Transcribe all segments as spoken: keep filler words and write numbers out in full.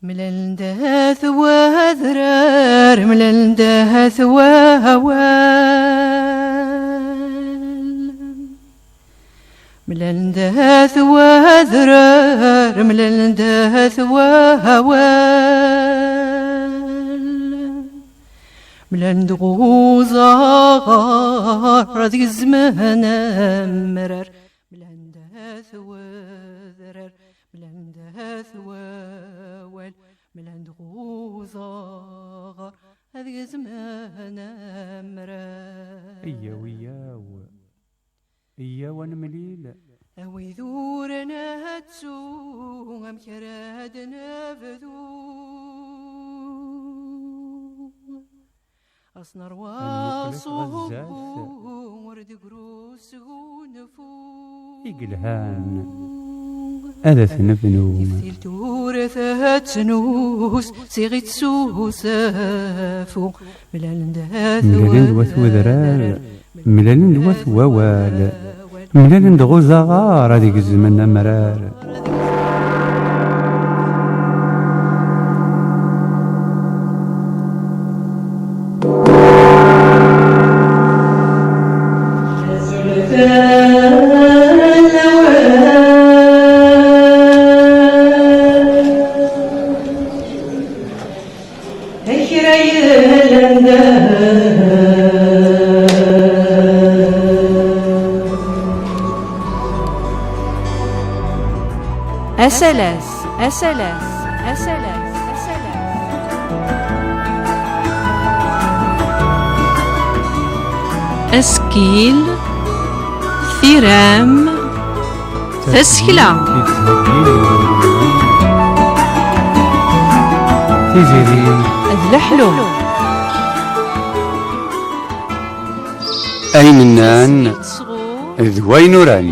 Mlalen-d at wedrar, mlalen-d at wawal. Mlalen-d at wedrar, mlalen-d at wawal. Mlalen-d ɣuzaɣar ad gezmen amrar. Mlalen-d at wedrar, mlalen-d at wawal. Mlalen-d ɣuzaɣar ad gezmen amrar. Iyyaw, iyyaw. Iyyaw ad nemlil. A wid ur nettu, amek ara d-nebdu? Ad s-nerwa s uɣebbu, ur d-gru sgunfu. I yelhan ad t-nebnu. Tiftilt ur tettnus, siɣit s usafu. Mlalen-d wat wedrar, mlalen-d wat wawal, mlalen-d ɣuzaɣar ad gezmen amrar. Asalas, asalas, asalas, asalas. Asekkil, tiram, tasekla. Tiziri d leḥlu. Ayen nnan d wayen uran.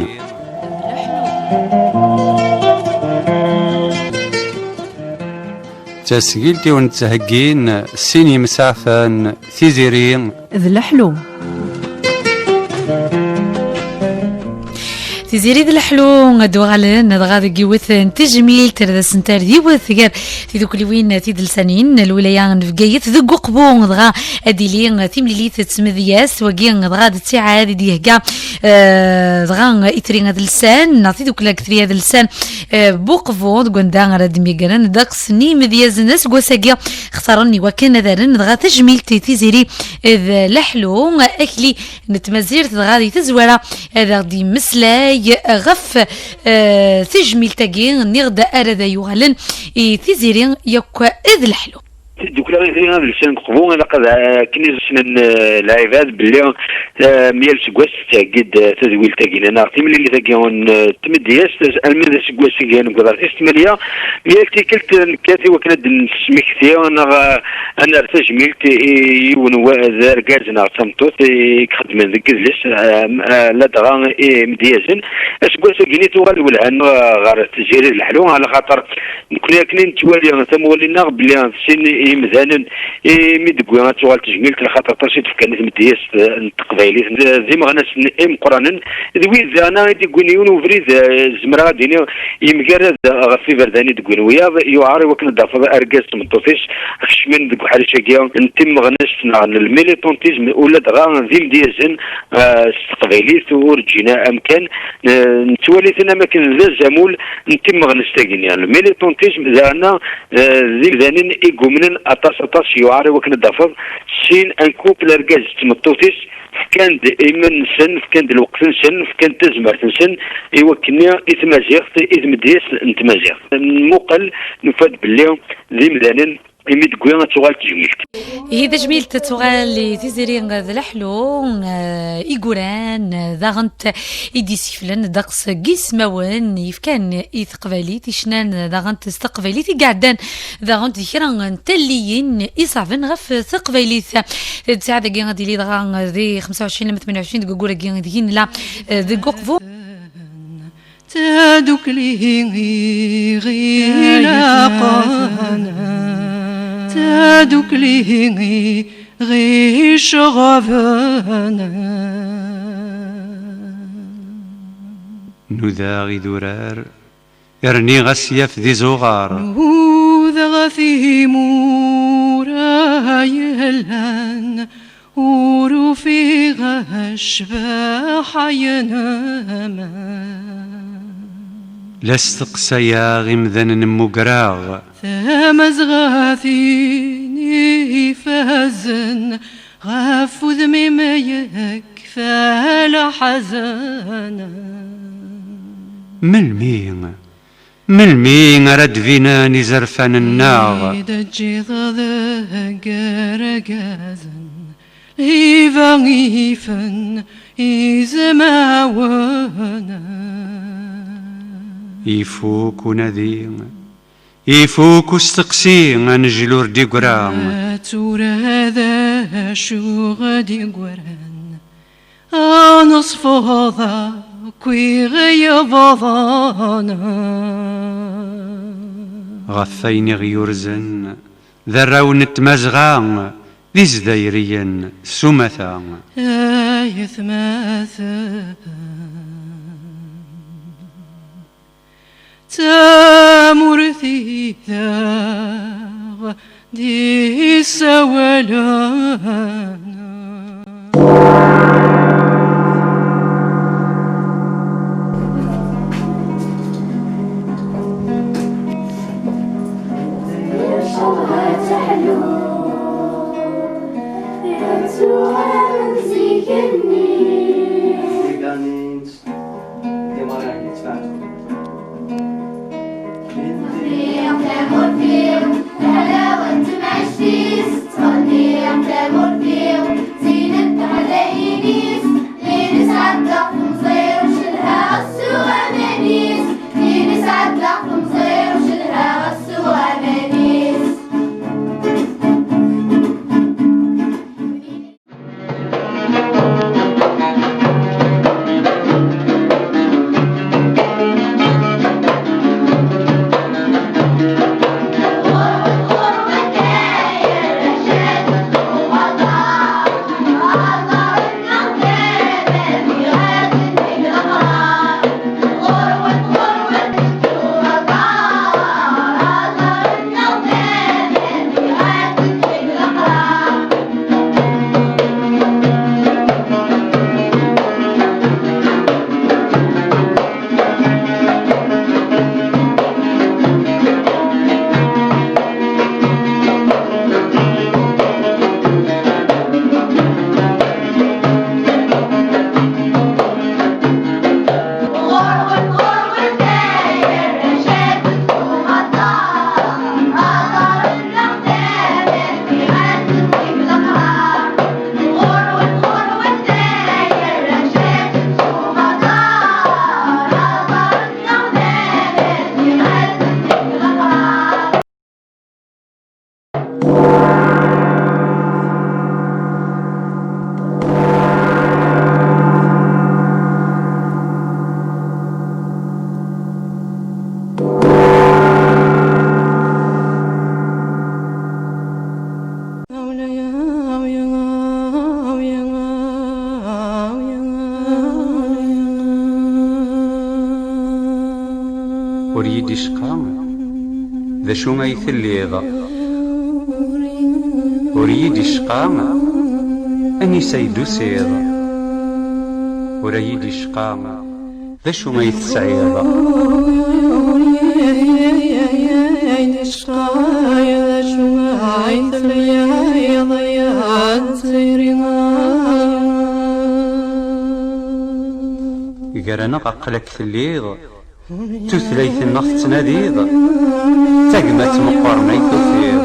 Tasgilt i wen-ttheggin sin yimsaɛfan, Tiziri d leḥlu. Tiziri d leḥlu ad uɣalen dɣa deg yiwet n tejmilt ar d asent ar d yiwet gar tidukliwin tidelsanin n lwilaya n Bgayet deg Uqbu, dɣa ad d-tili timlilit d tmedyazt, wagi dɣa d ttiɛad i d-yehga, eh, dɣa itri adelsan neɣ tidukla deg itri adelsan, eh, Buqbu, deg wanda ara d-myagaren ddeqs n yimedyazen aseggas-agi xtaren i wakken ad rren dɣa tajmilt i Tiziri d leḥlu. Akli n tmazirt dɣa di tazwara ad aɣ-d-yemmeslay ɣef, eh, tejmilt-agi, nniɣ-d ara d ay-uɣalen i Tiziri yakk d leḥlu. Tiddukla i ad lsan deg Uqbu, ilaq ad, akken i ssnen, eh, lɛibad belli, eh, myal seggas tettheggi-d, eh, tadwilt-agi, neɣ timlilit-agi n, eh, tmedyazt, alma d aseggas-agi ad neggeḍ ɣer tis tmanya, myal tikkelt, eh, nekkat i wakken ad d-nesmekti, neɣ, eh, ad nerr tajmilt i yiwen wa-, d argaz neɣ d tameṭṭut i ixeddmen deg yidles, eh, eh, ladɣa imedyazen. Aseggas-agi-nni tuɣal lwelha-nneɣ ɣer Tiziri d leḥlu, ɛla xaṭer nekkni akken i nettwali tamwali-nneɣ belli d sin yimdanen imi d-tewwi ad tuɣal tejmilt, lxaṭer aṭas i d-fkan i tmedyazt n teqbaylit d, d imeɣnasen imeqqranen, d wid daɣen i d-yewwin yiwen ubrid, eh, zemreɣ ad d-iniɣ yemgarad ɣef iberdan i d-wwin wiyaḍ, yuɛer i wakken ad d-tafeḍ argaz d tmeṭṭut-is kecmen deg uḥric-agi n timmeɣnest neɣ n lmilitantism, ula dɣa d imedyazen, eh, s teqbaylit ur ǧǧin amkan. Eh, nettwali-ten am akken d azamul n timmeɣnest-agi-nni. Lmilitantism daɣen, eh, d imdanen i yumnen aṭas, aṭas, yuɛer i wakken ad d-tafeḍ sin, un couple, argaz d tmeṭṭut-is, fkan-d iman-nsen, fkan-d lweqt-nsen, fkan-d tazmert-nsen i wakken i tmaziɣt, i tmedyazt n tmaziɣt. Nmuqel, nufa-d belli d imdanen imi d-tewwi ad tuɣal tejmilt. Ihi tajmilt ad tuɣal i Tiziri d leḥlu, eh, i yuran, eh, daɣen i d-isekflen ddeqs n yismawen yefkan i teqbaylit, icnan daɣen s teqbaylit, i iɛeddan daɣen di kra n talliyin iṣeɛben ɣef teqbaylit. Ssaɛa-agi ad d-tili dɣa di xemsa u ɛecrin lamma tmenya u ɛecrin deg waggur-agi deg i nella, eh, deg Uqbu. Tadukli i ɣ-ilaqen, tadukli i ɣ-iceɣben. Nudaɣ idurar, rniɣ asyaf d izuɣar. Nudaɣ Timura yellan ur ufiɣ ccbaḥa-inem. La steqsayeɣ imdanen mmugreɣ. Tamazɣa tin ifazen ɣef udem-im yekfa laḥzen. Melmi, melmi ara d-binen izerfan-nneɣ? I d-teǧǧiḍ deg yergazen, lhiba ifen izmawen. Ifuk unadi, ifuk usteqsi, anejlu ur d-iggra. Tura d acu d-iggran? Ad nesfeḍ akk iɣ yebḍan. Ɣef wayen i ɣ-yurzen d arraw n tmazɣa, d izdayriyen s umata. Aytmaten, d tamurt i d aɣ-d-issawalen. Ttɣenniɣ tamurt-iw, ḥlawen temɛict-is. Ttɣenniɣ tamurt-iw, zinent teḥdayin-is. Tin isɛeddaɣ temẓi-w, cedhaɣ ass u aman-is. Tin isɛeddaɣ temẓi-w, cedhaɣ ass u aman-is. Ur iyi-d-icqa d acu ay telliḍ. Ur iyi-d-icqa anisa ay d-tusiḍ. Ur iyi-d-icqa d acu ay tesɛiḍ. Ur iyi-d-icqa d acu ay telliḍ, ay Tiziri. Gar-aneɣ aql-ak telliḍ, tutlayt-nneɣ tettnadiḍ, d tagmat meqqren ay tufiḍ.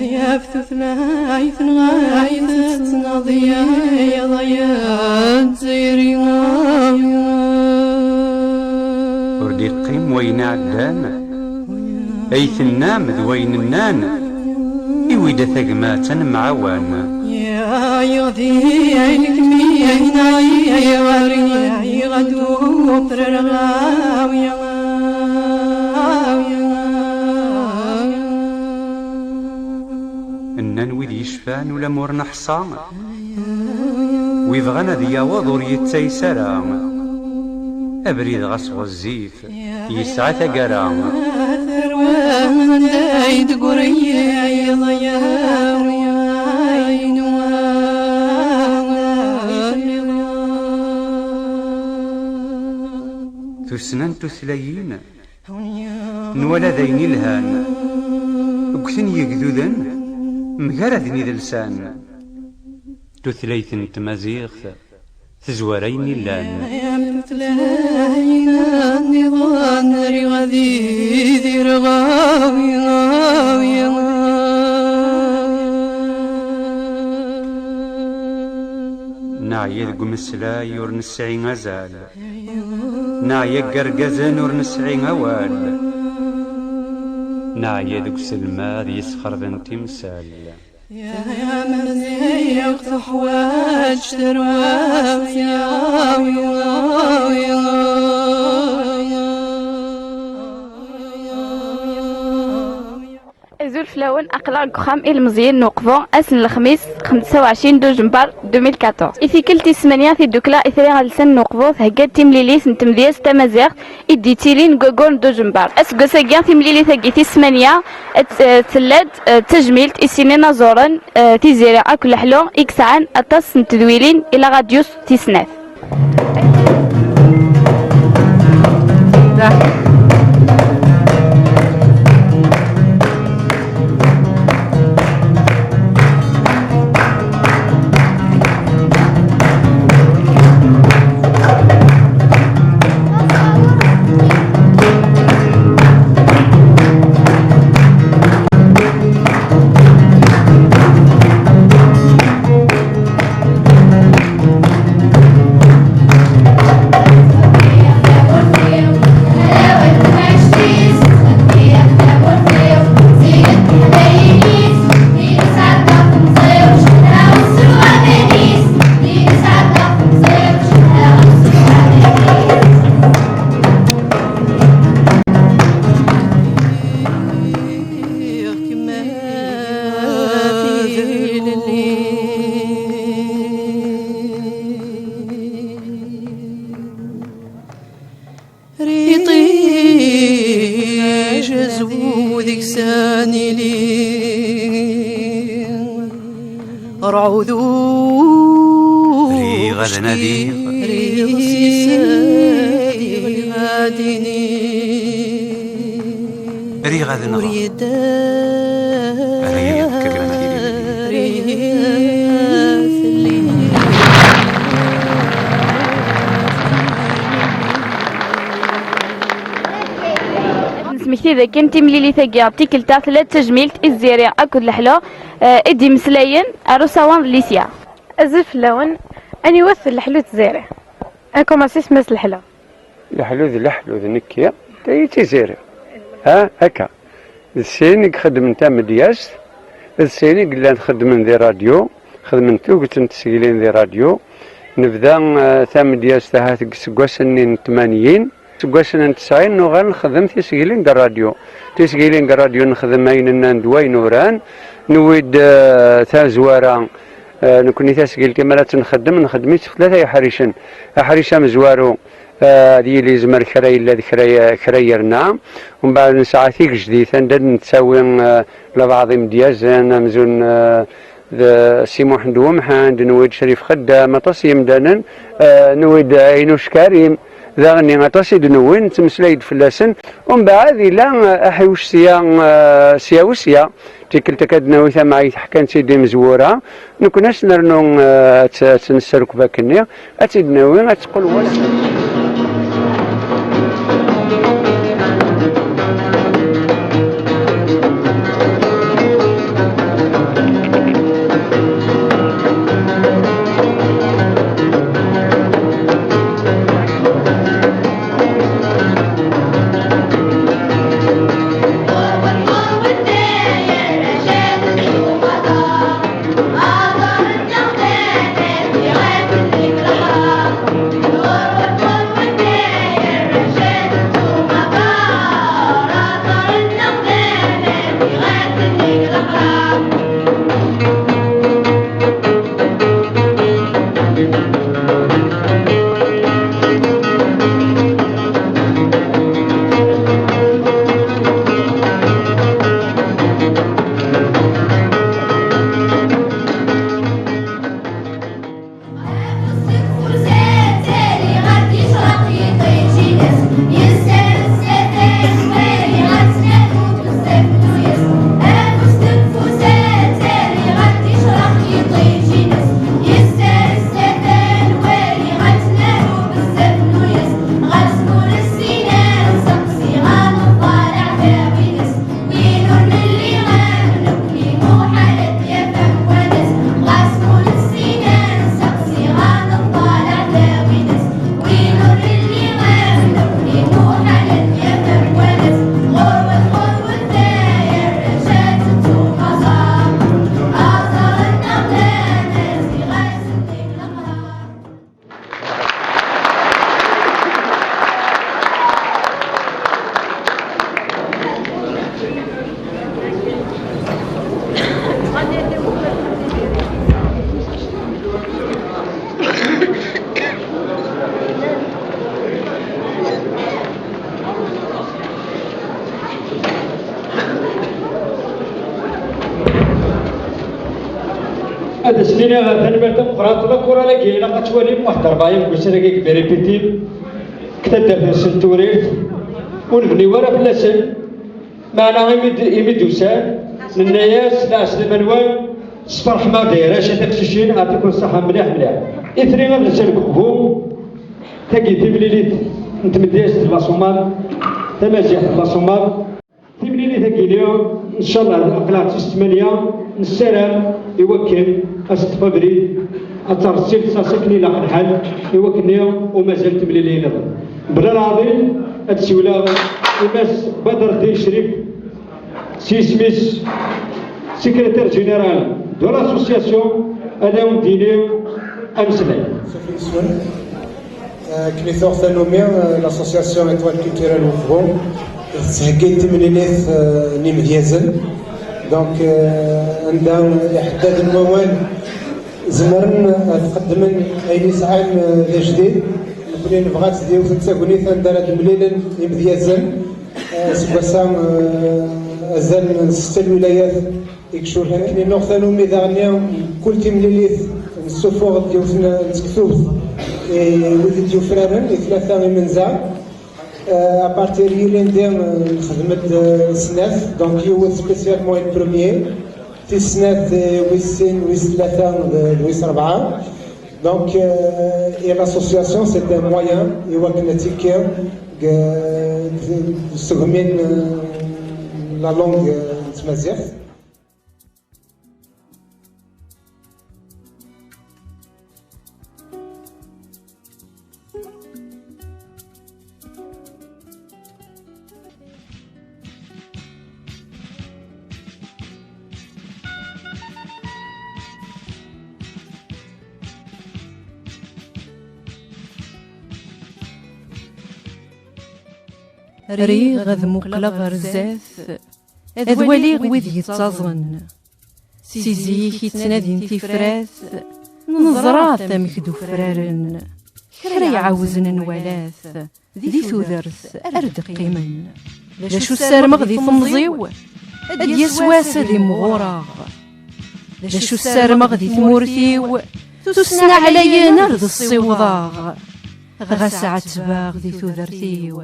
Yaf tutlayt-nneɣ ay tettnadiḍ, ay Tiziri. Ur d-iqqim wayen iɛeddan, ay tennam d wayen nnan, i wid a tagmat ad nemɛawan. Nnan wid yecfan ulamur neḥṣa, Wi bɣan ad yaweḍ ur yettayes ara. Abrid ɣas ɣezzif, yesɛa taggara. Terwam anda i d-tegri yiḍ-ya. Tussna n tutlayin, nwala d ayen ilhan. Ggten yegduden, mgaraden idelsan. Tutlayt n tmaziɣt tezwar ayen illan. Am tutlayin nniḍen, riɣ ad idireɣ, awi, awi. Neɛya deg umeslay ur nesɛi azal. Neɛya deg yergazen ur nesɛi awal. Neɛya deg uselmad yesxerben timsal. Ya, ya Maziɣ teḥwaǧ terwam, ya, ya, ya. Azul fell-awen, aql-aɣ deg uxxam ilmeẓyen n Uqbu, ass n lexmis, xemsa u ɛecrin dujember deux mille quatorze. I tikkelt tis ssmanya, tiddukla Itri Alsan n Uqbu thegga-d timlilit n tmedyazt tamaziɣt i d-yettilin deg waggur n dujember. Aseggas-agi, timlilit-agi tis ssmanya, ad t-, eh, tella-d, eh, d tajmilt i sin inaẓuren, eh, Tiziri akked Leḥlu, i yesɛan aṭas n tedwilin i la radio tis snat. Riṭij azwu deg-s ad nili, rɛudu. Riɣ ad nadiɣ. Riɣ s-, riɣ ad iniɣ. Riɣ ad nɣeɣ. Ur yedda. Ara yili deg kra n tili. Ad nesmekti dakken timlilit-agi tikkelt-a tella d tajmilt i Tiziri akked Leḥlu, eh, i d-imeslayen ar usawan d Lisya. Azul fell-awen, aniwa-t Leḥlu d Tiziri? Akumasis Mass Leḥlu. Leḥlu d leḥlu d nekki, d Tiziri. Ha, akka. D sin i ixeddmen tamedyazt, d sin i yellan xeddmen di radyu, xedmen tuget n tesgilin di radyu. Nebda, eh, tamedyazt ahat deg iseggasen-nni n tmanyin. Iseggasen n tesɛin nuɣal nxeddem tisgilin di radyu. Tisgilin di radyu nexdem ayen nnan d wayen uran. Newwi-d, eh, tazwara, eh, nekni tasgilt mi ara tt-nxeddem, nxeddem-itt tlata yeḥricen. Aḥric amezwaru, eh, ad yili yezmer kra yella d kra, kra yerna. Umbeɛd nesɛa tigejdit anda d-nettawi, eh, labaɛḍ imedyazen amzun, eh, d Si Muḥend Wemḥend, newwi-d Crif Xeddam, aṭas n yimdanen, eh, newwi-d Ɛinuc Karim, daɣenni aṭas i d-newwi, nettmeslay-d fell-asen. Umbeɛd yella, eh, aḥiwec sya, eh, sya u sya. Tikkelt akka ad d-nawi tamɛayt ḥkan-tt-id imezwura. Nekkni ad s-nernu, eh, ad tt-, ad tt-nesserkeb akkenni, ad tt-id-nawi, ad teqqel wass. Ad as-nini tanemmirt tameqqrant, la chorale-agi ilaq ad twalim waḥed rebɛa n wussan-agi deg Biripitin, deg taddart-nsen n Tewrirt, ur nebni wara fell-asen, meɛna imi d-, imi d-usan, nenna-yas, lɛeslama-nwen, sferḥem-aɣ-d ay arrac a tiqcicin, ɛṭikum ṣṣeḥḥa mliḥ mliḥ. Itri ad nsan deg uqbu, tagi d timlilit n tmedyazt n Laṣumar, tamaziɣt n Laṣumar. Timlilit-agi-nni, ncallah, aql-aɣ tis tmanya, nessaram i wakken ad s-teṭṭef abrid, ad terẓ s iles-as akken ilaq lḥal, i wakken-nni ur mazal timlilin nniḍen. Bla leɛḍil, ad siwleɣ i Mass Badreddin Crif, s yisem-is, secrétaire général de l'association, ad awen-d-yini ameslay. Eh, akken i tuɣ tanumi, eh, l'association Étoile Culturelle Uqbu tettheggi-d timlilit, eh, n imedyazen. Donc, eh, anda iḥeddaden n wawal zemren ad qeddmen ayen yesɛan, eh, d ajdid. Nekkni nebɣa-tt d yiwet n tagnit anda ara d-mlilen imedyazen, eh, seg wass-a, eh, azal n setta lwilayat i icurken. Akken i nuɣ tanumi daɣen, kul timlilit nessufuɣ-d yiwet n, n tektubt i wid i d-yufraren i tlata imenza. Euh, à partir yilindi, euh, nexdem-d, euh, snat, donc yiwet spécialement i premier, tis snat, euh, wis sin, wis tlata d, d wis rebɛa. Donc, euh, et l'association, c'est un moyen i wakken ad tekki deg, deg segmi n, euh, la langue, euh, n tmaziɣt. Riɣ ad muqleɣ ɣer zdat, ad waliɣ wid yettaẓen. Si zik i ttnadin tifrat, neẓra-t amek d-ufraren. Kra iɛawzen nwala-t, di tudert ar d-qqimen. D acu ssarmeɣ di temẓi-w? Ad d-yas wass ad imɣureɣ. D acu ssarmeɣ di tmurt-iw? Tussna ɛlayen ar d-ssiwḍeɣ. Ɣas ɛettbeɣ di tudert-iw,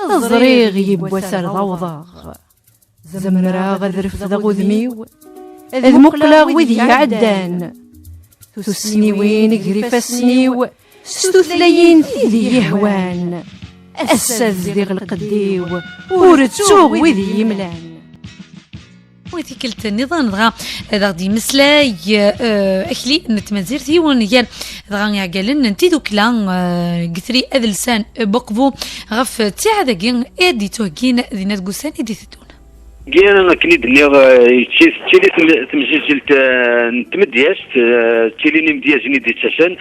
ẓriɣ yiwwas ar d-awḍeɣ. Zemreɣ ad refdeɣ udem-iw, ad muqleɣ wid iɛeddan. Tussniwin gar ifassen-iw, s tutlayin tid i yi-hwan. Ass-a zdiɣ lqedd-iw, ur ttuɣ wid i yi-mlan. I tikkelt nniḍen dɣa ad aɣ-d-yemmeslay, eh, akli n tmazirt, yiwen gar dɣa iɛeggalen n tidukla, eh, deg Itri Adelsan n Uqbu, ɣef ttiɛad-agi i ad d-yettuheggin dinna deg ussan i d-iteddun. Dagi, akken i d-nniɣ, eh, yettili tem-, temzizzelt, eh, n tmedyazt, eh, ttilin imedyazen i d-yettasen,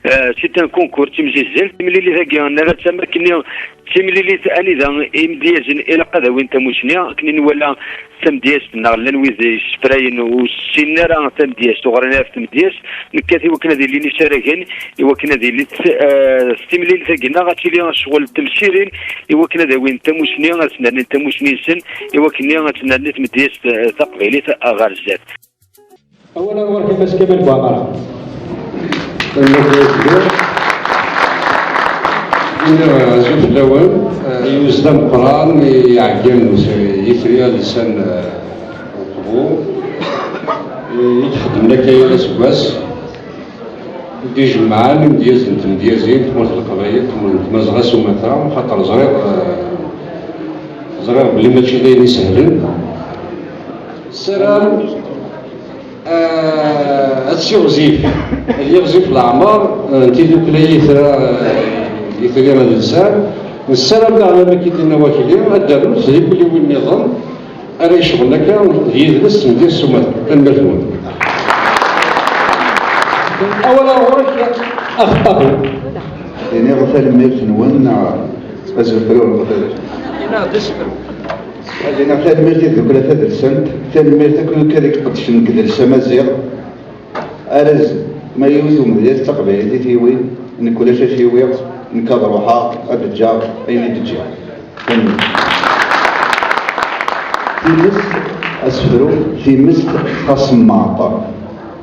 eh, c'est un concours, timzizzelt. Timlilit-agi nerra-tt am akken d timlilit anida imedyazen ilaq ad awin tamusni, akken i nwala tamedyazt neɣ llan wid yessefrayen ur ssinen ara tamedyazt, ur ɣrin ara ɣef tmedyazt, nekkat i wakken ad ilin isaragen, i wakken ad ilin, eh, s timlilit-agi-nneɣ ad tili ccɣel n temsirin, i wakken ad awin tamusni, ad snernin tamusni-nsen, i wakken ad tennerni tmedyazt, eh, taqbaylit ɣer zdat. Awal ar ɣur-k a Mass Kamal Buɛmara. Tanemmirt a Sidi. Ini azul fell-awen. Eh, yiwet d ameqqran i iɛeggalen n Yitri Adelsan, eh, Uqbu, i ixeddmen akka yal aseggas, i d-ijemmɛen imedyazen n tmedyazin, tmurt n Leqbayel, tmurt n Tmazɣa s umata, xaṭer ẓriɣ, eh, ẓriɣ belli mačči d ayen isehlen. Ssaram, eh, ad siɣzif, ad yiɣzif leɛmer, eh, n tidukla Yitra, eh, Yitra Adelsan. Nessaram daɣen, am akken i d-yenna wakli, ad d-rrun tdukliwin nniḍen ara yecɣlen akka d yidles n Dir Sumata. Tanemmirt-nwen. Awal ar ɣur-k, a Xeṭṭafi. Iniɣ tanemmirt-nwen, neɣ azefru, neɣ tanemmirt. Ad iniɣ tanemmirt i tdukla tadelsant, tanemmirt akk i wakk ad iqeddcen deg idles amaziɣ. Arraz, ma yiwet umedya d taqbaylit i t-yiwin, nekk ulac acu yiwiɣ, nekk ad ruḥeɣ, ad d-ǧǧeɣ ayen i d-ǧǧiɣ. Tanemmirt. Times, asefru, times tasemmaḍt.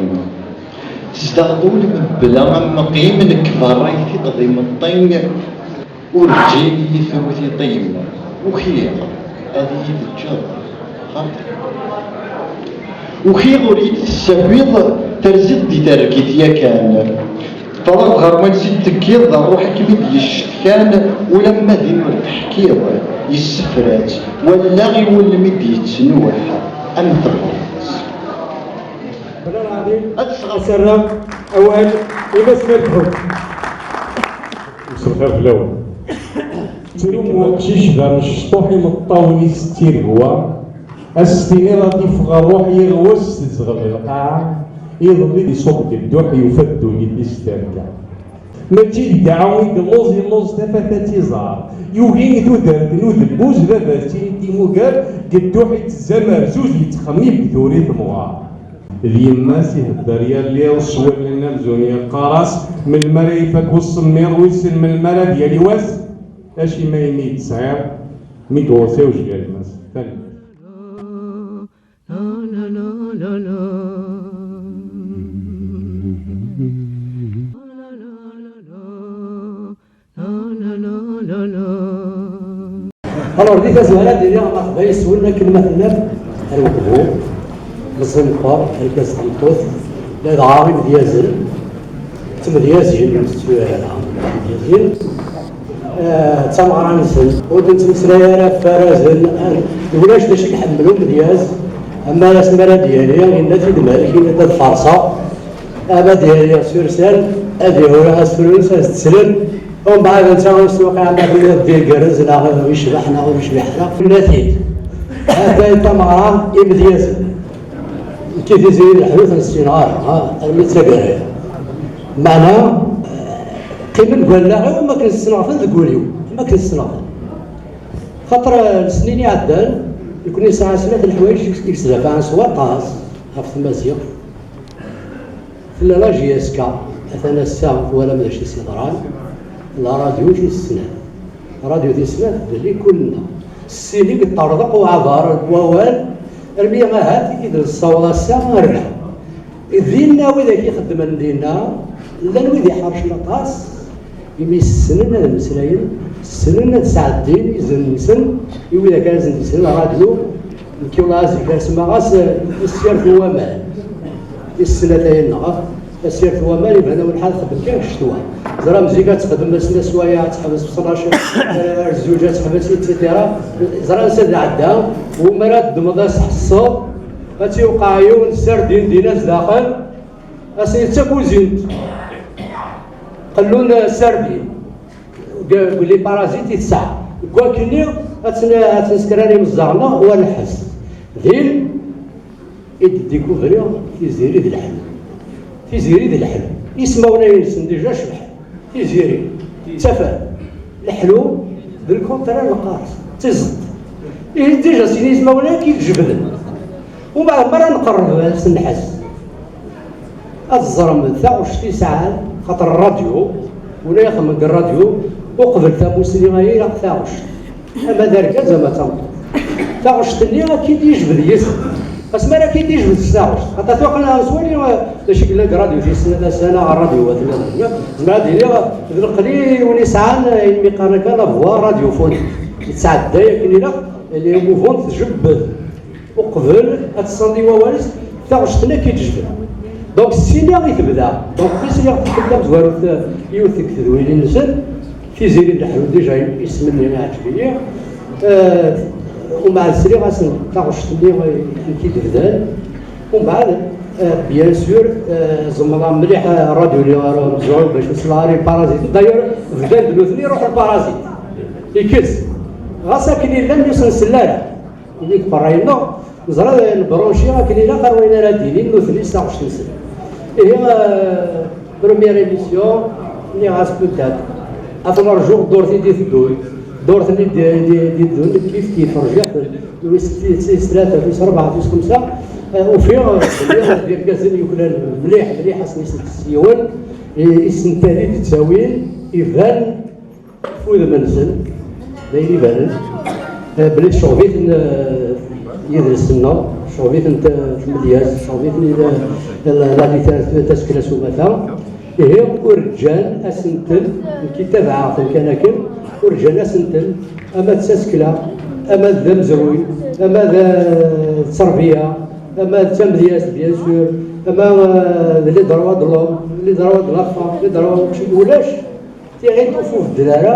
imeṭṭi. Tezdeɣ ul mebla am meqqim, nekk berra-k-t-id d imeṭṭi. Urǧin iyi-tewwet iṭim, ukiɣ ad iyi-teǧǧeḍ xaṭi. Ukiɣ ur iyi-d-tessakiḍ, terziḍ di targit yakan. Ṭṭalab ɣer wansi d-tekkiḍ, d ṛṛuḥ i kem-id-yecetkan, ulamma d inu teḥkiḍ, yessefra-tt wallaɣ i wulem i d-yettnuḥ am tebrat. Bla lɛaḍim, ad tesɣer Serra awal i Mass Merkhu. Mselxir fell-awen. Ttrum uqcic d amecṭuḥ imeṭṭawen-is d tiregwa, a s-tiniḍ ad d-iffeɣ ṛṛuḥ yiɣwes tezɣeb lqaɛa, iḍelli d-iṣubb deg dduḥ yufa ddunit is terka. Mačči deg ɛaw i yelluẓ, yelluẓ tafat ad tt-iẓer. Yugi i tudert n udebbuz, baba-s ttinin timugar, deg dduḥ ittezzamer zuz, yettxemmim deg turi temɣer. D yemma-s ihedder yal iḍ s wallen amzun yeqqar-as, melmi ara ifak usemmiḍ, wissen melmi ara d-yali wass? Acimi imi i d-tesɛiḍ mi d-ɣur-s iwjgal-mas? Tanemmirt. Alors, di tazwara ad iliɣ ɣef wayen yeswen akken ma tenniḍ, ar wekbu, meẓẓi meqqer, argaz tameṭṭut, ladɣa imedyazen, d tmedyazin, ur tettu ara imedyazen. Eh, d tameɣra-nsen, ur d-nettmeslay ara ɣef warrazen, eh, ulac d acu i iḥemmel umedyaz, ama asmi ara d-yali, yenna-t-id Malik, yenna-d ad farṣeɣ, ama ad d-yali s ursan, ad ihura asefru-nnes, ad t-slen, umbeɛd netta ur s-tewqiɛ ma d igerrez neɣ yecbeḥ neɣ ur yecbiḥ ara, yenna-t-id. Atay tameɣra imedyazen. Nekki Tiziri n Leḥlu ur ten-ssineɣ ara, ha, armi d taggara-ya. Meɛna, eh, qqimen deg wallaɣ-iw am akken ssneɣ-ten deg wul-iw, am akken ssneɣ-ten. Xaṭer, eh, lesnin iɛeddan, nekni nesɛa snat n leḥwayeǧ i yesdafɛen s waṭas ɣef tmaziɣt. Tella la J S K, atan ass-a twalam d acu i s-yeḍran, la radio tis snat. Radio tis snat d likul-nneɣ. Ssin i yeṭṭerḍeq uɛbar n wawal, armi ahat i d-nessaweḍ ass-a ar da. Dinna widak ixeddmen dinna, llan wid iḥercen aṭas, imi ssnen ad mmeslayen, ssnen ad sɛeddin izen-nsen i widak ara sen-d-yeslen ṛṛadyu. Nekki ula azik ar smaɣ-as, eh, tasirt n waman. Tis snat ay-nneɣ, tasirt n waman, iban-awen lḥal txeddem kan ccetwa. Ẓram zik ad texdem ass n sswayeɛ, ad teḥbes f tnac, eh, ar zzuǧ ad teḥbes, et cetera. Ẓran s ad ɛedda, wumar ad ddmeḍ ad s-tḥesseḍ, ad tt-iwqeɛ yiwen sardin dinna zdaxel, ad s-yettak uzint. Qellun, eh, sardin. Deg, deg les parasites i tesɛa. Deg wakken-nni, ad ten-, ad ten-skran imeẓẓaɣ-nneɣ war lḥess. Din i d-découvriɣ Tiziri d Leḥlu. Tiziri d Leḥlu. Ismawen-nsen déjà cebḥen. Tiziri, d tafat. Leḥlu, d le contraire, lqaṛes, d tiẓeṭ. Ihi déjà sin ismawen-agi i d-jebden. Umbeɛd mi ara nqerreb ad s-nḥess. Ad teẓrem taɣect i sɛan, xaṭer ṛṛadyu, ula yaxdem deg ṛṛadyu, uqbel tamusni-ayi ilaq taɣect. Ama d argaz, ama d tameṭṭut. Taɣect-nni ad k-id-yejbed yis-, asmi ara k-id-yejbed s taɣect. Xaṭer tura aql-aɣ nettwali, eh, d acu i yellan deg ṛṛadyu tis snat ass-a neɣ ṛṛadyu wat nniḍen. Zemreɣ ad iliɣ d leqlil win yesɛan, eh, ayen mi qqaren akka la voix radiophonique. Yettɛedday akken ilaq, les mouvements tjebbed. Uqbel ad tessandi wawal-is, taɣect-nni ad k-id-tejbed. Donc, s-ina i tebda. Donc, mi sliɣ tikkelt tamezwarut, eh, yiwet deg tedwilin-nsen, Tiziri d Leḥlu, déjà isem-nni iɛǧeb-iyi. Eh, umbeɛd sliɣ-asen taɣect-nni, eh, i k-id-bdan. Umbeɛd, eh, bien sûr, eh, ẓemmḍeɣ mliḥ, eh, ṛṛadyu-nni ɣer umezruy bac ur selleɣ ara i les parasites. D'ailleurs, bdan-d nutni iṛuḥ les parasites. Ikkes. Ɣas akken i llan, ur sen-nsell ara. Imi deg berra-nneɣ, neẓra lebranchi akken ilaq ar wayen ara d-inin nutni s taɣect-nsen. Ihi, eh, première émission, nniɣ-as peut-être, ad ten-rǧuɣ ddurt i d-iteddun, ddurt-nni d-, d-, d-iteddun kif kif, rǧiɣ-ten, wis, wis tlata, wis rebɛa, wis xemsa, eh, ufiɣ, eh, d irgazen yuklalen mliḥ, mliḥ, asen-isent s yiwen, i-, isent-ali d-ttawin, iban, f wudem-nsen, d ayen ibanen, eh, belli tceɣɣeb-iten, eh, yidles-nneɣ, tceɣɣeb-iten t-, tmedyazt, tceɣɣeb-iten i la, la, la littérature, tasekla s umata. Ihi, ur ǧǧan asentel, nekk i tabaɛeɣ-ten kan akken, ur ǧǧan asentel, ama d tasekla, ama d amezruy, ama d, eh, tterbiya, ama d tamedyazt, bien sûr, Ama, euh, d les droits de l'homme, les droits de la femme, les droits, ulac, tiɣin ur tbeddel ara.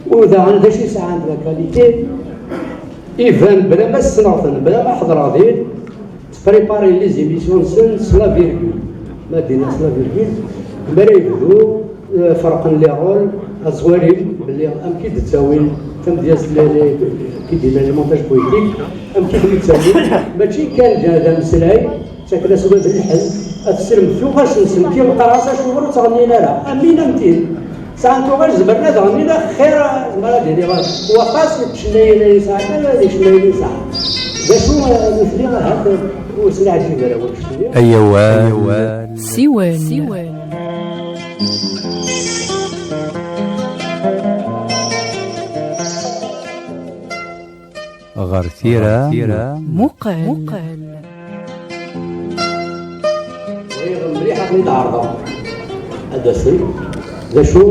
U daɣen d acu i sɛant la qualité? Iban bla ma ssneɣ-ten, bla ma ḥeḍreɣ din, ttpréparen les émissions-nsen s la virgule. Ma d-iniɣ s la virgule, mi ara yebdu, euh, ferqen les rôles, ad ẓwirin belli amek i d-ttawin tamedyazt, les, les, qui dit les montages poétiques, amek i d-ttawin, mačči kan d, d ameslay, ttaken-as ula d lḥedd, ad tesrem tuɣac-nsen, ki qqar-as acuɣer ur ttɣennin ara, am win am tin. Sɛan tuɣac, zemren ad ɣennin axir, zemreɣ ad iniɣ, waqqas ur ttcennayen ara, yesɛa kan ad icennayen yesɛa. D acu, eh, nutni ahat ur s-neɛǧib ara wannect-nni. Ay awal. Siwen. Ɣer tira. Muqel. Bɣiɣ mliḥ ad ten-id-ɛerḍeɣ. Ad d-asen. D acu?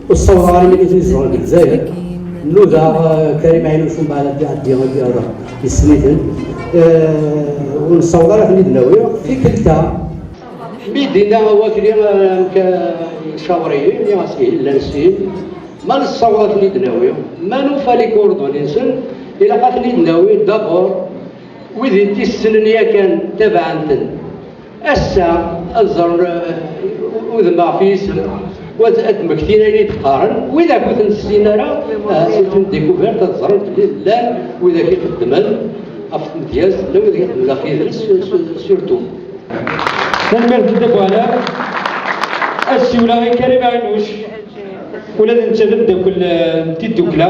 Ur ssawḍeɣ ara iman-iw ad ten-id-ẓreɣ deg Lezzayer. Nudaɣ, eh, Karim Ɛinuc, umbeɛd ad d-iɛeddi ad d-iɛerḍeɣ. Yessen-iten. Eh, ur nessaweḍ ara ad ten-id-nawi. Tikkelt-a. Mi d-inna wakli, eh, amek, eh, icawṛiyen, nniɣ-as ihi llan sin. Ma nessaweḍ ad ten-id-nawi, ma nufa les coordonnées-nsen, ilaq ad ten-id-nawi d'abord wid i t-issnen yakan, tabɛen-ten. Ass-a, ad ẓren, eh, udem ɣef yisem, u ad, ad d-mmektin ayen i d-qqaren. Widak ur ten-nessin ara, eh, c'est une découverte, ad ẓren belli llan widak ixeddmen ɣef tmedyazt, llan widak ixeddmen ɣef yidles, su-, su-, surtout. Tanemmirt a Dda Buɛlam. Ad siwleɣ i Karim Ɛinuc, ula d netta d ameddakel, eh, n tiddukla,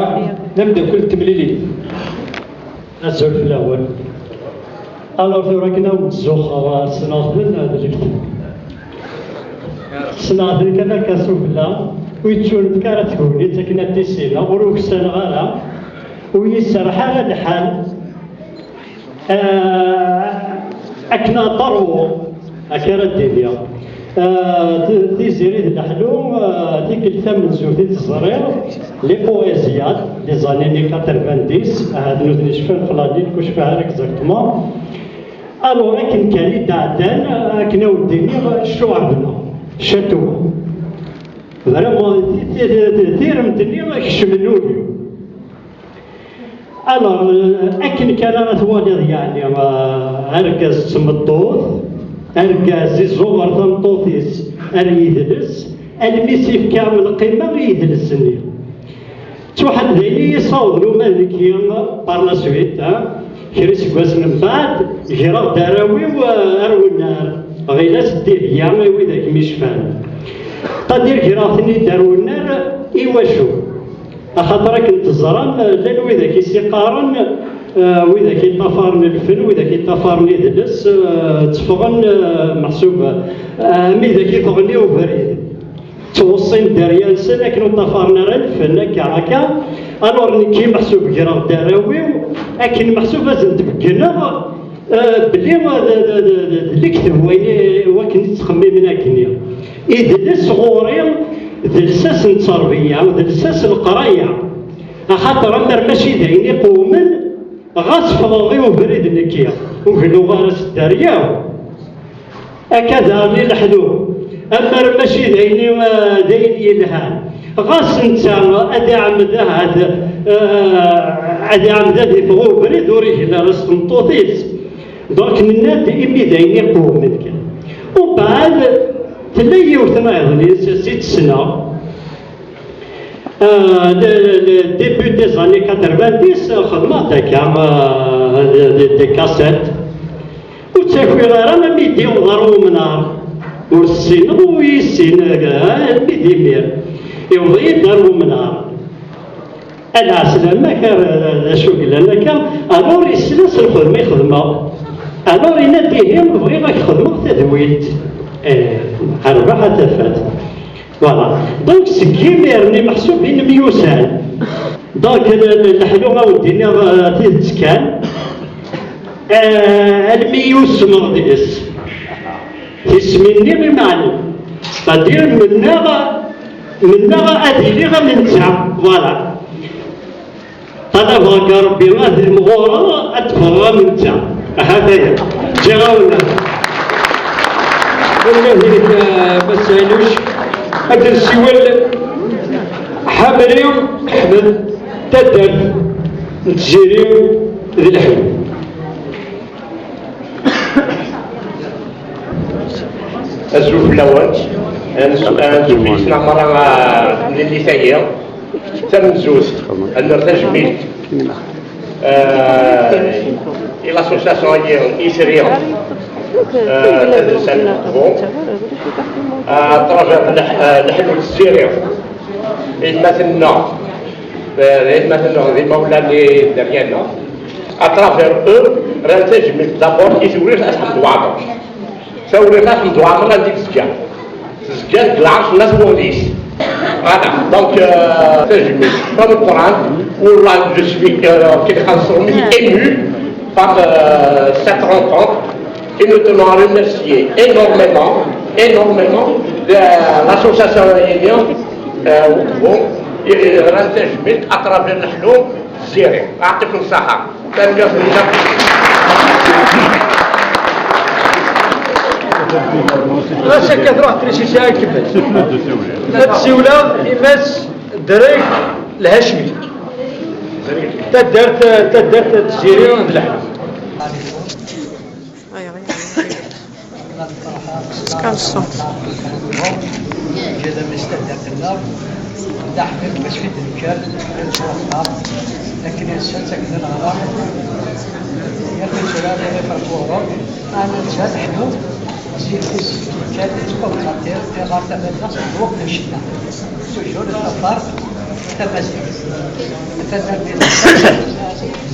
d ameddakel n temlilit. Azul fell-awen. Alors, tura akken ad wen-ttzuxxeɣ, eh, ssneɣ-ten, eh, d lefti. Ssneɣ-ten kan akka sufella, ur yettunefk ara tegnit akken ad t-issineɣ, ur uksaneɣ ara, ur yi-serreḥ ara lḥal. Ah, akken ad ṛwuɣ, akka ara d-iniɣ. Ah, t-, Tiziri d Leḥlu, ah, tikkelt tamenzut i tt-ẓriɣ, les poésiades des années quatre-vingt-dix, ahat nutni cfan xlaḍ-in, ur cfiɣ ara exactement. Alors, akken kan i d-ɛeddan, akken ad wen-d-iniɣ, ccuɛben, catu. Vraiment, ti-, ti-, ti-, tiremt-nni kecmen ul-iw. Alors, euh, akken kan ara twaliḍ, yeɛni, euh, argaz d tmeṭṭut, argaz iẓuɣer tameṭṭut-is ar yidles, almi s-ifka lqima i yidles-nni. Ttuḥan d ayen i yi-ssawḍen uma d nekki, par la suite, hein, kra iseggasen mbeɛd, greɣ-d arraw-iw, euh, ar wennar, ɣilas d Dihya i widak mi cfan. Qadir greɣ-ten-id ar wennar, i wacu? Axaṭer akken teẓram, llan widak i s-iqqaren, eh, widak i ṭṭafaren lfen, widak i ṭṭafaren idles, eh, tteffɣen, eh, meḥsub, eh, am widak i ffɣen i ubrid. Ttweṣṣin dderya-nsen akken ur ṭṭafaren ara lfen, akka, akka. Alors nekki meḥsub greɣ-d arraw-iw, akken meḥsub ad sen-d-beggneɣ, Eh, belli, eh, d, d, d, d, d lekdeb wayen i, wakken i ttxemmimen akkenni. Idles ɣur-i d lsas n tterbiya, d lsas n leqraya. Axaṭer amer mačči d ayen iqewmen, ɣas ffɣeɣ i ubrid nekki, ur gluɣ ara s dderya-w. Akka daɣen i leḥlu, amer mačči d ayen, eh, d ayen yelhan. Ɣas netta ad iɛemmed ahat, eh, ad iɛemmed ad iffeɣ ubrid ur igelli ara s tmeṭṭut-is. Donc nenna-d imi d ayen iqewmen kan. Umbeɛd tella yiwet nniḍen i s-, i tt-ssneɣ. Euh, le, le début des années quatre-vingt-dix, xedmeɣ-d akka, euh, des, des, des cassettes. Ur ttakiɣ ara ma mi d-iwweḍ ɣer umnar. Ur ssineɣ, ur yissin, euh, almi d imir. Iwweḍ-iyi-d ɣer umnar. Ala ɛeslama-k, ar d acu yellan akka, alors yesla s lxedma i xedmeɣ. Alors yenna-d ihi bɣiɣ ad k-xedmeɣ tadwilt. Eh, rrbeḥ a tafat. Voilà. Donc seg yimir-nni meḥsub i nemyussan. Donc le, le, leḥlu a wen-d-iniɣ, eh, tidet kan. Eh, almi i usmeɣ deg-s. Tismin-nni imeɛnen. C'est-à-dire mennaɣ, mennaɣ ad iliɣ am netta. Voilà. Ṭalabeɣ deg Ṛebbi ad imɣureɣ, ad ffɣeɣ am netta. Ahat aya. Ǧǧiɣ-awen. Tanemmirt-ik, a Mass Ɛinuc. Ad nsiwel Ḥamri Ḥmed, taddart n Tziri d Leḥlu. Azul fell-awen. Ad nsu-, ad nsukkes merra, ah, lillit-agi tamenzut, ad nerr tajmilt, ah, i l'association-agi Isri, ah, tadelsant n Uqbu, ah, à travers Leḥ-, ah, Leḥlu Tziri, i yemma-tneɣ, ah, i yemma-tneɣ, d imawlan i dderya-nneɣ. À travers eux, rran tajmilt d'abord i Tewrirt At Ḥmed Waɛmer. Tewrirt At Ḥmed Waɛmer anda i tezga? Tezga deg lɛerc n At Weɣlis. Voilà, donc, euh, tajmilt tameqqrant, والله, je suis, euh, كيف قال صومي, ému par, euh, cette rencontre. Et nous tenons à remercier énormément, énormément de l'association Réunion, euh, bon, et, euh, rran tajmilt à travers Leḥlu Tziri. يعطيكم الصحة. Tanemmirt-nwen. Ɣas akka tṛuḥ trisisi ay kemmel. Ad tsiwleḍ i Mass Drek Lhacmi. Taddart, taddart n Tziri d Leḥlu. Kalsum. Jada mi s-tadda fell-aɣ, d aḥbib bac i d-nekker, d lfurqa, akken i nessens akken ad nɣer. Yerna tura d iɣif ɣef uɣrum, ɛni netta leḥlu, zik-is kan yettwaxaṭir, iɣer tabanna seg lweqt n ccedda. Toujours yeṭṭafar tamaziɣt. Atan ar din,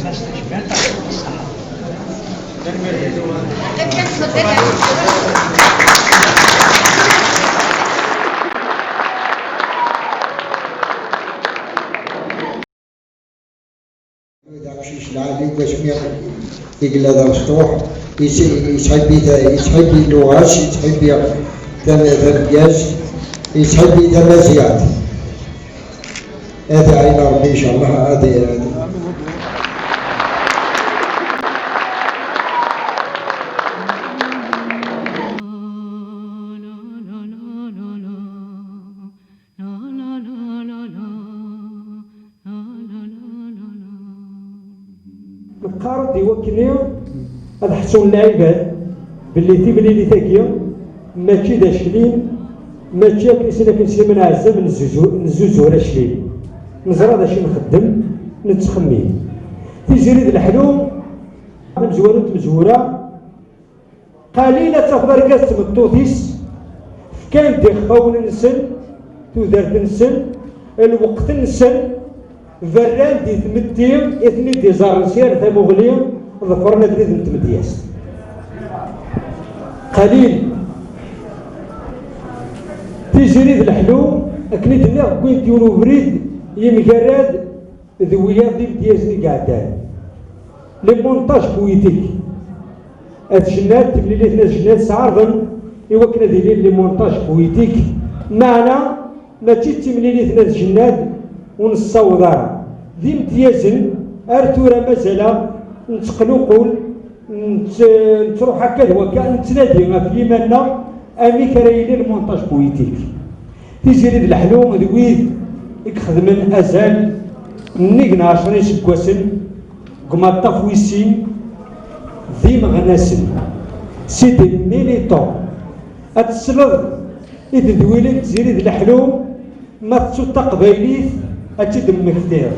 mas tajmilt, ṣṣeḥḥa. D aqcic lɛali, wasmi i yella d amecṭuḥ, yesḥibbi, yesḥibbi lluɣac, yesḥibbi tam-, tamedyazt, yesḥibbi tamaziɣt. Ad iɛin Ṛebbi, ncallah, ad, ad. Neqqar-d i wakken ad ḥṣun lɛibad belli timlilit-agi mačči d aclim, mačči akken i s-nnan Sliman Ɛezzam, nezzuzu-, nezzuzzur aclim. Neẓra d acu i nxeddem, nettxemmim. Tiziri d Leḥlu, tamezwarut n tmezwura, qalil ad tafeḍ argaz d tmeṭṭut-is fkan-d ixfawen-nsen, tudert-nsen, lweqt-nsen, berran di tmetti i ten-id-iẓerren s yir tamuɣli, ḍefren abrid n tmedyazt. Qalil. Tiziri d Leḥlu, akken i d-nniɣ, wwin-d yiwen ubrid yemgarad d wiyaḍ d imedyazen i iɛeddan. Les montages poétiques. At Jennad, timlilit n At Jennad sɛerḍen i wakken ad ilin les montages poétiques. Meɛna, mačči d timlilit n At Jennad ur nessaweḍ ara. D imedyazen, ar tura mazal-aɣ nettqluqul, nett-, nettruḥ akka d wakka, nettnadi ɣef yiman-nneɣ amek ara yili lmunṭaj puwitik. Tiziri d Leḥlu d wid i ixedmen azal n nnig n ɛecra iseggasen deg umaṭṭaf wis sin d imeɣnasen. C'est des militants. Ad tesleḍ i tedwilin n Tiziri d Leḥlu, ma tettuḍ taqbaylit ad tt-id-temmektiḍ,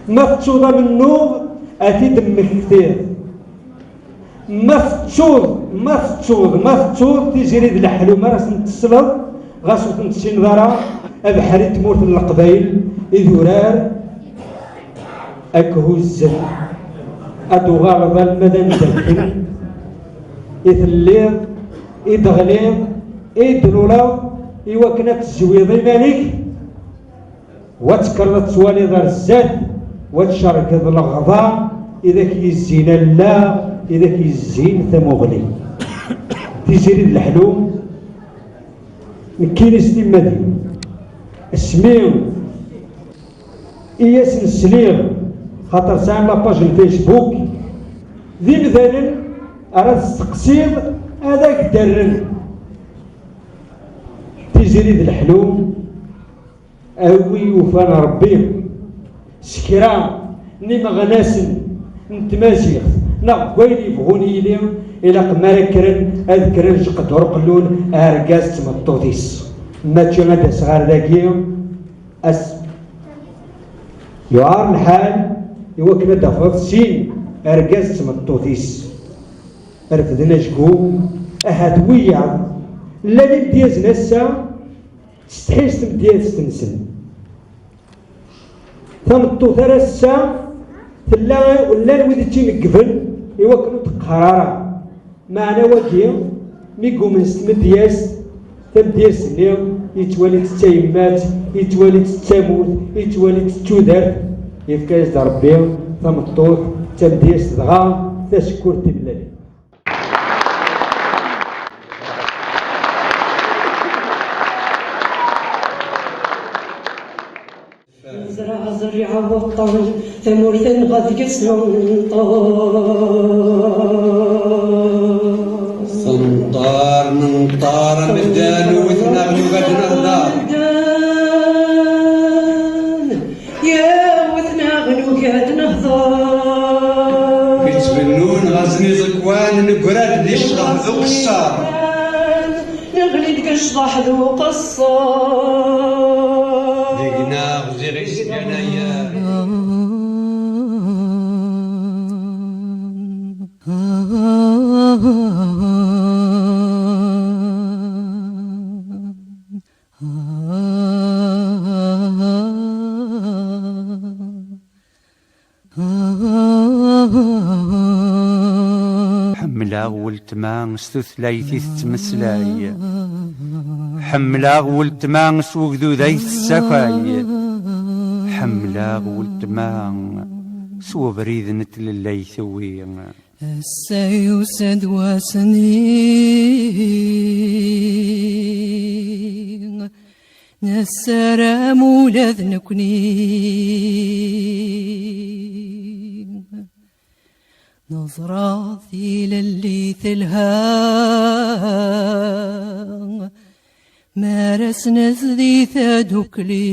ma tettuḍ amennuɣ ad t-id-temmektiḍ. Ma tettuḍ, ma tettuḍ, ma tettuḍ Tiziri d Leḥlu, mi ara sen-tesleḍ, ɣas ur ten-tessineḍ ara, abeḥri n tmurt n Leqbayel, idurar, ad k-huzzen, ad d-tuɣaleḍ alma d anda akken i telliḍ, i d-teɣliḍ, i d-tluleḍ, i wakken ad tezwiḍ iman-ik. Wa tekkreḍ ad twaliḍ ar zdat, wa tcerkeḍ leɣḍa i d ak-yezzin allaɣ, i d ak-yezzin tamuɣli. Tiziri d Leḥlu, nekkini s timmad-iw, asmi i asen-sliɣ, xaṭer sɛan la page n Facebook, d imdanen ara testeqsiḍ ad ak-d-rren. Sidi d leḥlu, a wi yufan Ṛebbi s kra n imeɣnasen n tmaziɣt neɣ deg wayen yebɣun yili, ilaq mi ara kkren ad kkren jqed urqellun argaz d tmeṭṭut-is. Mačči ad d-aseɣ ar dagi, as yuɛer lḥal i wakken ad d-tafeḍ sin argaz d tmeṭṭut-is refden ajgu. Ahat wiyaḍ llan imedyazen ass-a, tsetḥi s tmedyazt-nsen. Tameṭṭut ar ass-a tella, llan wid i tt-ineggben i wakken ur teqqar ara. Meɛna wagi, mi yumen s tmedyazt, tamedyazt-nni yettwali-tt d tayemmat, yettwali-tt d tamurt, yettwali-tt d tudert, yefka-yas-d Ṛebbi tameṭṭut d tamedyazt dɣa tasekkurt timellalin. Nezreɛ zzerriɛa n wuṭṭan, tamurt-nneɣ deg-s nenṭeq. Senṭar nenṭar a medden, wwten-aɣ nugi ad nehder. Yewwet-aɣ nugi ad nehder. Mi ttbennun ɣer-sen iẓekwan, neggra-d di ccḍeḥ d uqeṣṣer. Neɣli deg ccḍeḥ d uqeṣṣer. Deg-neɣ ziɣ i s-gan aya. Ḥemmleɣ weltma s tutlayt i tettmeslay. Ḥemmleɣ weltma s wegdud ay tessakay. Ḥemmleɣ weltma s webrid n tlellayt-wi. Ass-a yusa-d wass-nni nessaram ula d nekni. Neẓra tilelli telha mi ara s-nezdi tadukli.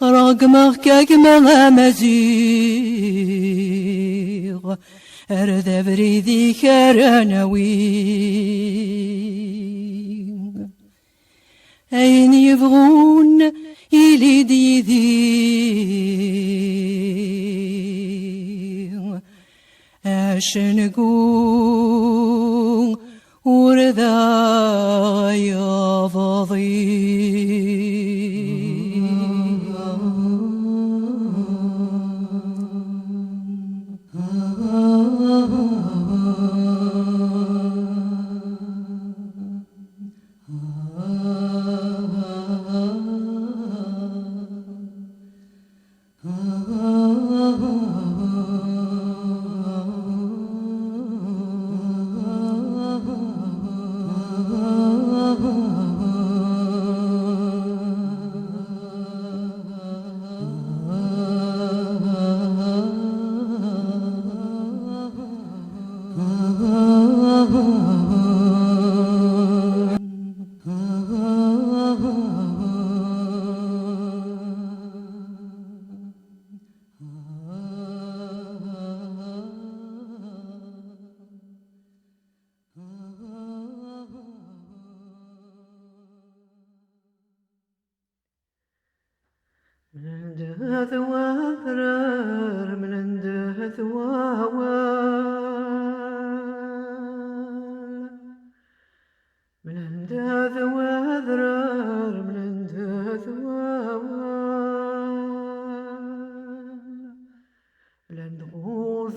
Ṛeggmeɣ-k a gma amaziɣ, err-d abrid-ik ara nawi. Ayen yebɣun ili-d yid-i, acengu ur d aɣ-yebḍi. Mlend-d wadrar, mlend-d wawal. Mlend-d wadrar, mlend-d wawal. Mlend-d ɣur